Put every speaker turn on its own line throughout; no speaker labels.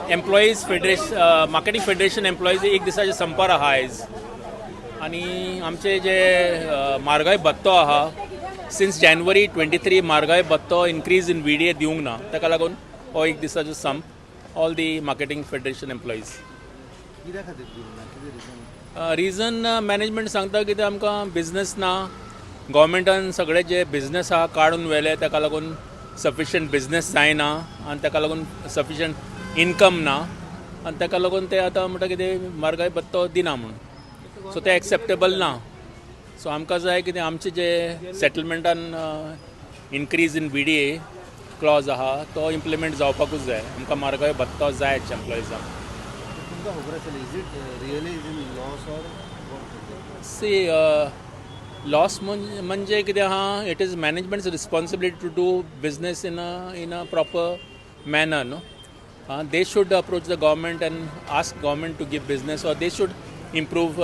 Employees federation, marketing federation employees एक दिसाचे संपार आहा आयज आनी आमचे जे म्हारगाय भत्तो आहा, सिन्स जानेवारी 23 म्हारगाय भत्तो इन्क्रीज इन VDA दिवंक ना. ताका लागून हो एक दिसाचो संप all the marketing federation employees.
कित्या खातीर दिवंक ना? कितें रिजन?
रिजन मॅनेजमेंट सांगता की ते आमकां बिजनस ना, गव्हर्मेंटान सगळे जे बिजनस आहा काडून व्हेले, ताका लागून सफिशियंट बिजनस जायना आनी ताका लागून सफिशियंट इनकम ना आनी ताका लागून ते आतां म्हणटा कितें म्हारगाय भत्तो दिना म्हणून. सो ते एक्सेप्टेबल ना. सो आमकां जाय कितें आमचे जे सेटलमेंटान increase in VDA clause आहा तो इम्प्लिमेंट जावपाकूच जाय. आमकां म्हारगाय भत्तो जाय एम्प्लॉइजांक.
तुमकां खबर आसतलें, is it really is in loss or?
C, loss म्हणजे कितें आहा, it is management's responsibility to do business in a proper manner, न्हू. They should approach the government and ask government to give business or they should improve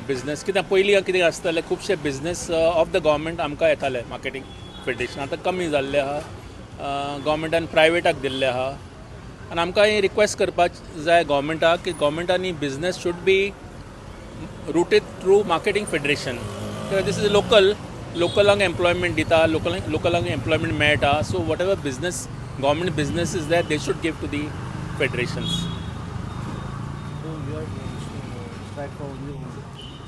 business. कित्याक पयलीं कितें आसतालें, खुबशे business of the government आमकां येताले marketing federation. आतां कमी जाल्लें आहा, गव्हर्मेंटान प्रायवेटाक दिल्लें आहा. आनी आमकां रिक्वेस्ट करपाक जाय गव्हर्मेंटाक की गव्हर्मेंटांनी business should be routed through marketing federation. This is local, लोकलांक एम्प्लॉयमेंट दिता, लोकलांक एम्प्लॉयमेंट मेळटा. So whatever business, government business is that, they should give to the federations.
So you are strike for only?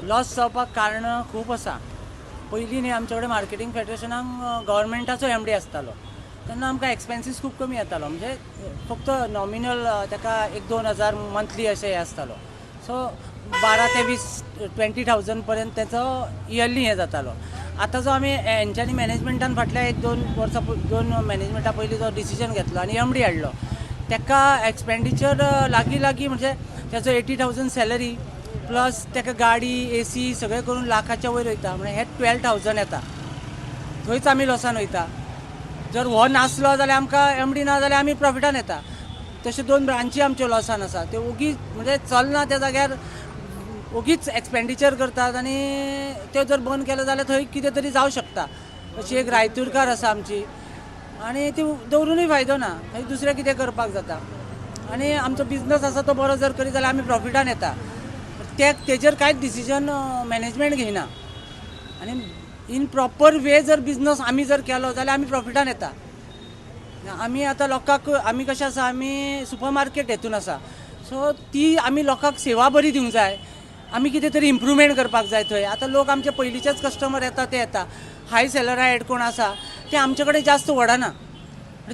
Loss जावपाक कारणां खूब आसा. पयलीं न्ही आमचे कडेन मार्केटींग फेडरेशनाक गव्हर्मेंटाचो एमडी आसतालो, तेन्ना आमकां एक्सपेन्सीस खूब कमी येतालो. म्हणजे फक्त नॉमिनल ताका एक 2,000 मंथली अशें हें आसतालो. सो 12 ते 20, 20,000 पर्यंत तेचो इयरली हें जातालो. आतां जो आमी हेंच्यांनी मॅनेजमेंटान फाटल्या एक दोन वर्सां, दोन मॅनेजमेंटा पयलीं जो डिसिजन घेतलो आनी एमडी हाडलो, ताका एक्सपेंडिचर लागीं लागीं, म्हणजे तेजो 80,000 सॅलरी प्लस ताका गाडी, एसी सगळें करून लाखाच्या वयर वयता. म्हणजे हे 12,000 येता, थंयच आमी लॉसान वयता. जर हो नासलो जाल्यार, आमकां एमडी ना जाल्यार आमी प्रॉफिटान येता. तशें दोन ब्रांची आमच्यो लॉसान आसा. त्यो ओगीच म्हणजे चलना, त्या जाग्यार ओगीच एक्सपेंडिचर करतात आनी त्यो जर बंद केलें जाल्यार थंय कितें तरी जावं शकता. अशी एक रायतूरकार आसा आमची आनी ती दवरुनूय फायदो ना. थंय दुसरें कितें करपाक जाता आनी आमचो बिजनस आसा तो बरो जर करीत जाल्यार आमी प्रॉफिटान येता. ते तेजेर कांयच डिसिजन मॅनेजमेंट घेयना आनी इन प्रॉपर वे जर बिजनस आमी जर केलो जाल्यार आमी प्रॉफिटान येता. आमी आतां लोकांक, आमी कशें आसा, आमी सुपर मार्केट हेतून आसा, सो ती आमी लोकांक सेवा बरी दिवंक जाय. आमी कितें तरी इम्प्रुवमेंट करपाक जाय थंय. आतां लोक आमचे पयलींचेच कस्टमर येता, ते येता. हाय सेलरायड कोण आसा ते आमचे कडेन जास्त वडना.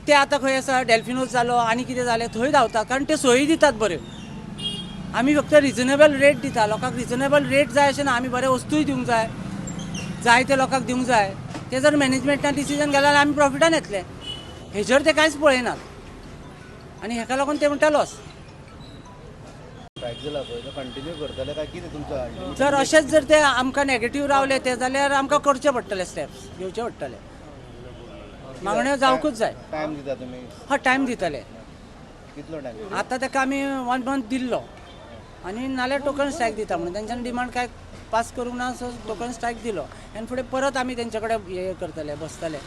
ते आतां खंय आसा, डेल्फिनोज जालो आनी कितें जालें, थंय धांवता, कारण ते सोयी दितात बऱ्यो. आमी फक्त रिजनेबल रेट दिता. लोकांक रिजनेबल रेट जाय अशें ना, आमी बरे वस्तूय दिवंक जाय, जाय ते लोकांक दिवंक जाय. ते जर मॅनेजमेंटान डिसिजन गेले जाल्यार आमी प्रॉफिटान येतले. हेजेर ते कांयच पळयनात आनी हेका लागून ते म्हणटा लॉस.
स्ट्रायक जाला पळय, तो कंटिन्यू करतले काय कितें तुमचो ultimate?
जर अशेंच जर ते आमकां नेगेटीव रावले ते जाल्यार आमकां करचे पडटले, स्टेप्स घेवचे पडटले, मागण्यो जावंकूच जाय.
टायम दिता तुमी?
हय, टायम दितले.
कितलो टायम?
आतां ताका आमी वन मंथ दिल्लो आनी नाल्यार टोकन स्ट्रायक दिता म्हणून. तेंच्यांनी डिमांड काय पास करूंक ना, सो टोकन स्ट्रायक दिलो आनी फुडें परत आमी तेंचे कडेन हे करतले, बसतले.